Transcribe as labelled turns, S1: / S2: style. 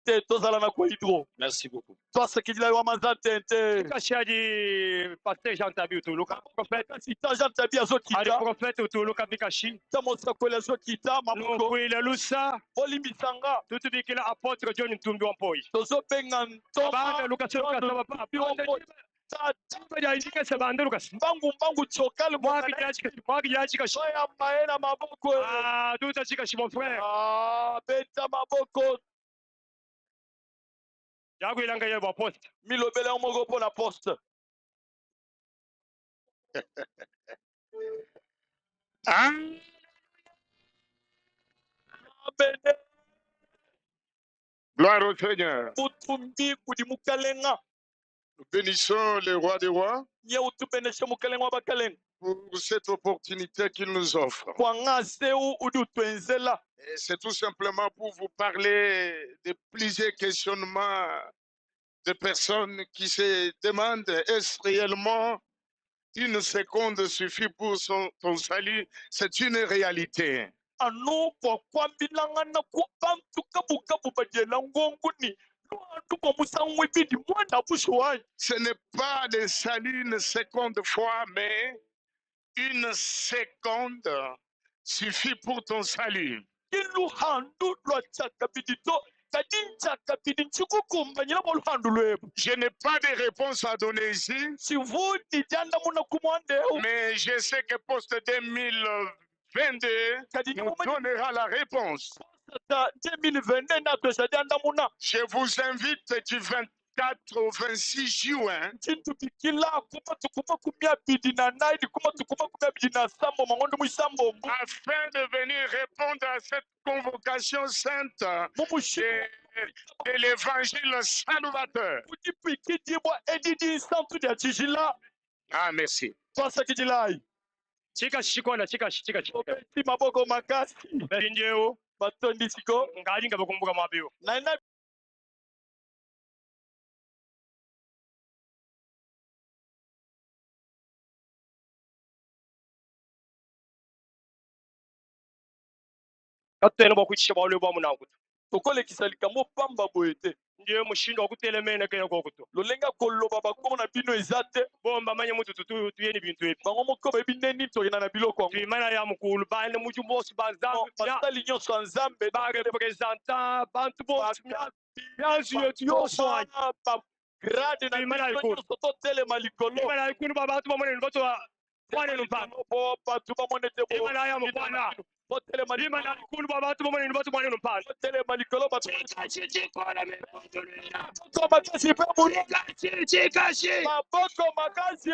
S1: Te tozala na Cohydro.
S2: Merci beaucoup.
S1: Twasakidila yo amanza tente.
S3: Kashi adi pasteur Jean Tabi utuluka prophète.
S1: Kasi ta Jean Tabi
S3: Adi
S1: azokita.
S3: prophète utuluka bikashi.
S1: Ta mosakoli azokita maboko.
S3: Nukuila lusa
S1: Bolimbisanga.
S3: tutubikila apôtre John Ntumbi wa Mpoi.
S1: Tozobenga ntoma.
S3: Banda lukasi
S1: John
S3: lukasa baba.
S1: Ntumbi wa Mpoi. Tata.
S3: Banda banda lukasi.
S1: Mbangu mbangu tsokale
S3: Mwaki jachika mwaki jachika.
S1: Toyamba ye na maboko.
S3: Ah tuta chika mon frère.
S1: Ah, beta maboko.
S3: Yakuilanga ye ba poste.
S1: Milobela yo moko mpo na poste.
S2: Ah,
S1: Abene
S2: gloire au Seigneur.
S1: butumbi kudi mukalenga.
S2: Nous bénissons le roi des rois
S1: Nye utubeneshe mukalenga wa bakalenga.
S2: pour cette opportunité qu'il nous offre.
S1: Kwanga seu udi utwenzela.
S2: Et c'est tout simplement pour vous parler de plusieurs questionnements de personnes qui se demandent: est-ce réellement une seconde suffit pour ton salut? C'est une réalité.
S1: Anu bua kuambilangana ku bantu kabukabu badiela ngonguni luandu bua musangu muibidi muanda bushuwa.
S2: Ce n'est pas le salut une seconde fois, mais une seconde suffit pour ton salut.
S1: Ki luhandu lua tshiakabidi to, kadi ntshiakabidi ntshikukumbanyila bua luhandu luebe.
S2: Je n'ai pas de réponse à donner ici,
S1: Tshivudi diandamuna ku muanda eu.
S2: mais je sais que poste 2022
S1: Kadi
S2: nous
S1: mumanye
S2: donnera la réponse.
S1: ta 2022 natwesha diandamuna.
S2: Je vous invite du 24 au 26 juin
S1: Ntshintubikila kuma tukuma kumia bidi na naidi kuma tukuma kumia bidi na sambo mangondo muisambombo.
S2: afin de venir répondre à cette convocation sainte
S1: Mu mushindu
S2: de l'évangile salvateur.
S1: kudipikidibwa edidi nsantu dia tshijila.
S2: Ah, merci.
S1: Twasakidilayi.
S3: Chika shikona chika chika chika.
S1: Obeti maboko makasi.
S3: Mpindieu
S1: Batondi siko.
S3: ngali ngabakumbuka mwabio.
S1: Naina
S3: Katwena bwa kuchisha bwa lwe bwa munangu.
S1: tokolekisa likambo pamba boye te.
S3: Ndiye mushindo wa kutelemena kena kokuto.
S1: Lolenga koloba bakongo na bino eza te.
S3: Bomba manye mutu tutu tuyeni bintu ebi.
S1: Bango moko bayebi nde nini tokenda na biloko yango.
S3: Tuimana ya mukulu bane mutu bosi banzambe ya
S1: Basali nyonso ya Nzambe,
S3: ba representant bantu bosi myanzu yetu yonso ayi.
S1: ba grade na
S3: Tuimana
S1: biso
S3: likolo.
S1: nyonso totelema likolo.
S3: Imana ikulu ba bantu bamone bato mwane numpana.
S1: Po bato bamone te bo.
S3: Imana ya mukwana.
S1: Botelema
S3: Imana ikulu ba bantu bamone bato mwane numpana.
S1: botelema likolo bato.
S3: Chika chikona me.
S1: Maboko makasi mpe bulu.
S3: Chika chika
S1: Maboko makasi.